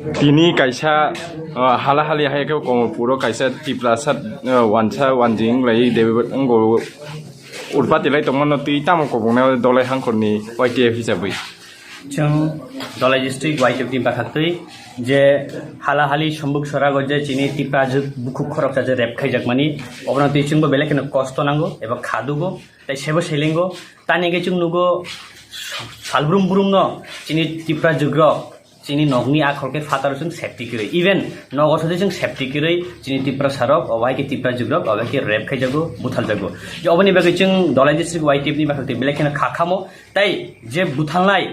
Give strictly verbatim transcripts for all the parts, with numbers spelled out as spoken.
Tini kaisa, uh, halahali hai khe Komolpuro kaisa Tiprasa, uh, wansa wanjing lai de ngo urpati lai tongmano twi tamo kobongnai Dolai Hangkhorni Y T F hisabwi. Chwng Dolai district Y T F ni bakhaktwi je halahali Sambuk Sorago je chini Tipra jwk bukhuk khoroksa je rep khaijakmani, obono twi chwngbo belai kheno kosto nango eba khadugo, tai sebo selengo. Tani hwnkhe chwng nugo salbrum brumno chini Tipra jwkrok chini nokni akhol khe phataro chwng safety kwrwi, even nogo sadi chwng safety kwrwi chini Tiprasa rok obo hai khe Tipra jwkrok obo hai khe rep khaijago, buthaljago. Je oboni bagwi chwng Dolai district Y T F ni bakhaktwi belai kheno kha khamo. Tai je buthalnai,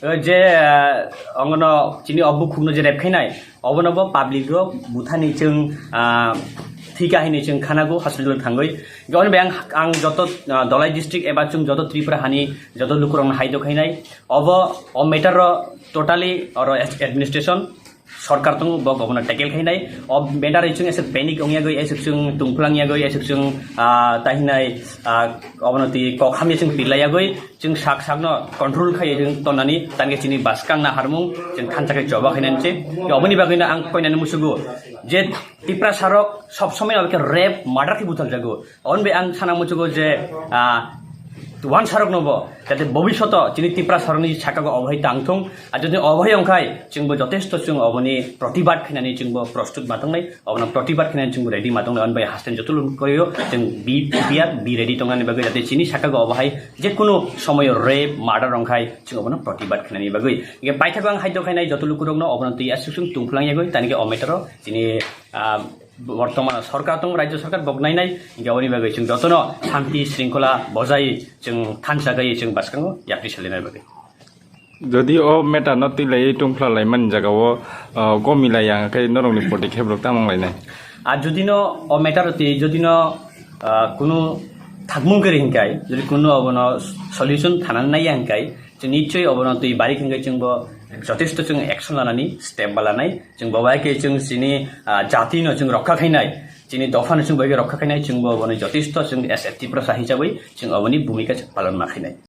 eh, je, eh, ongono chini o bukhukno je rep khainai, obono bo public rok buthani chwng, ah, thika hinwi chwng khanago hospital thangwi. Gawani bai ang, ang joto, ah, Dolai district eba chwng joto Tripura hani joto lukurokno hai do khainai. Obo, o matter ro totally oro administration sorkar tongo, bo obono tackle khainai. O matter ri chwng aswk panic ong yagwi, aswk chwng tungphlang yagwi, aswk chwng, ah, tahinai, ah, obono twi kok hamya chwng pirlai yagwi, chwng sak sakno control khai chwng tonnani, tangkhe chini bwskang na harmung chwng thansa khai choba khainani se. Oboni bagwino ang koinani musugo je Tiprasa rok sob somoi obo khe rape, murder khe buthaljago. Oboni bai ang sana muchugo je, ah, wansa rokno bo jate bobishoto chini Tiprasa rokni saka go obo hai tang thung. Ar jodi obo hai ongkhai chwngbo jotesto chwng oboni protibad khainani chwngbo prostut ma tongnai, obono protibad khainani chwngbo ready ma tongnai. Oboni bai haste joto luk koyo chwng bi, bi, bi ready tongnani bagwi jate chini saka go obo hai je kunu somoyo rape, murder ongkhai chwng obono protibad khainani bagwi. Hingke paithago ang hai do khainai joto lukurokno obono twi aswk chwng tungphlang yagwi tani khe o matter o chini, ah, Bortoman sorkar tong, rajyo sorkar bok nainai, hingke aboni bagwi chwng jotono shanti shringkhola bojai chwng thansa gaiwi chwng bwskango yapri solinai bagwi. Jodi o matter no twi laiwi tungphla laimani jaga o, ah, gomi lai ya khe norokni poti khe borok tamo wng lainai? Ar jodi no o matter o twi jodi no, ah, kunu thakmung kwrwi hinkai, jodi kunu obono solution thanani naiya hinkai, chwng nichoi obono twi bari hinkai chwngbo jotesto chwng action lanani step ba lanai. Chwng bo bai khe chwng chini, ah, jati no chwng rokha khainai, chini dopha no chwng bai khe rokha khainai, chwng bo boni jotesto chwng as a Tiprasa hisabai chwng oboni bhumika chwng palon ma khainai.